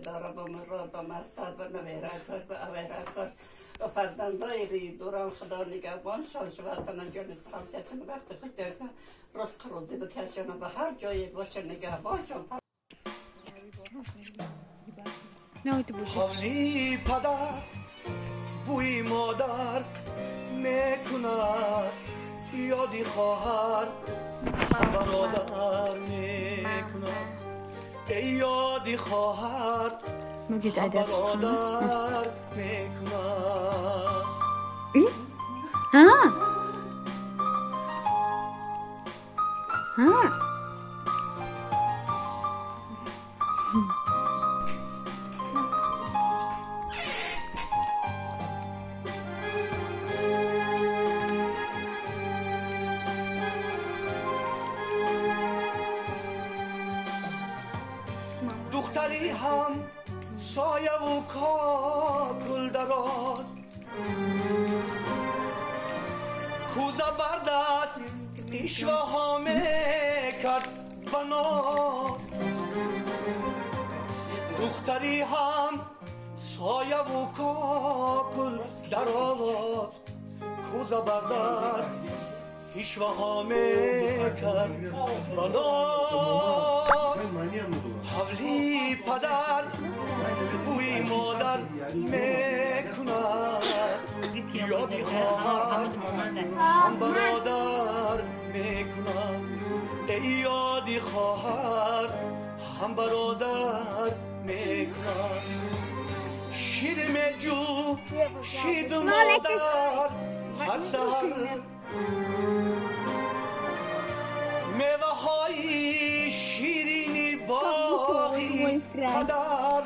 دارم با مراد با مرصد با نویرکاش با اویرکاش و فرزندای روی دورم خدا نگهبان شان شوهرتان جان سلامتتون وقت خوش دارتان رزق روزی بتشان به هر جایی باشه نگهبان شان. حالی پدر بوی مادر میکند، یادی خواهر برادر میکند، ای یادی خواهر برادر میکند. ها ها دختری هم سایه و کاکل دراز، کوزه بر دست عشوه ها میکرد بناز. دختری هم سایه و کاکل دراز، کوزه بر دست عشوه ها میکرد بناز. حولی پدر بوی مادر میکند، یادی خواهر هم برادر میکند، ای یادی خواهر هم برادر میکند. شیر میجو شید مادر هر سحر، میوه های شیرینی باغی پدر،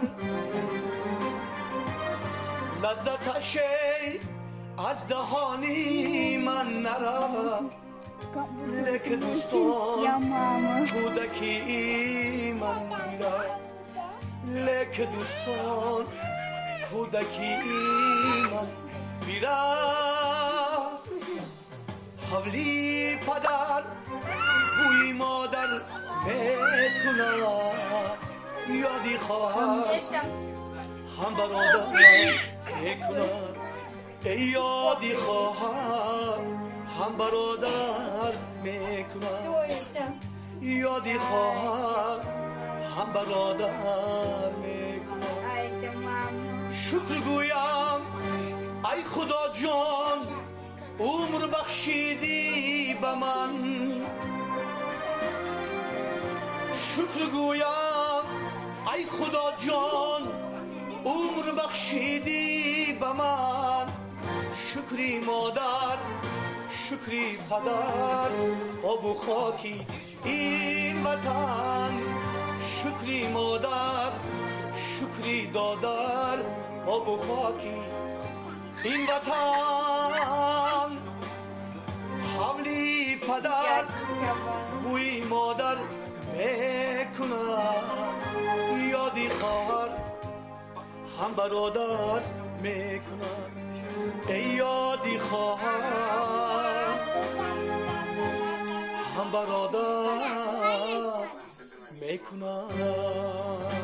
لذتش از دهانی من نرود، لک دوستان کودکی من میرد، لک دوستان کودکی من میرد. حولی پدر بوی مادر میکند، یادی خواهر هم برادر میکند، ای یادی خواهر هم برادر میکند، یادی خواهر هم برادر میکند. شکر گویم ای خدا جان عمر بخشیدی به من، شکر گویم ای خدا جان عمر بخشیدی به من. شکری مادر شکری پدر آب و خاکی این وطن، شکری مادر شکری دادر آب و خاکی این وطن. حولی پدر بوی مادر میکند، یادی خواهر هم برادر میکند، ای یادی خواهر هم برادر میکند.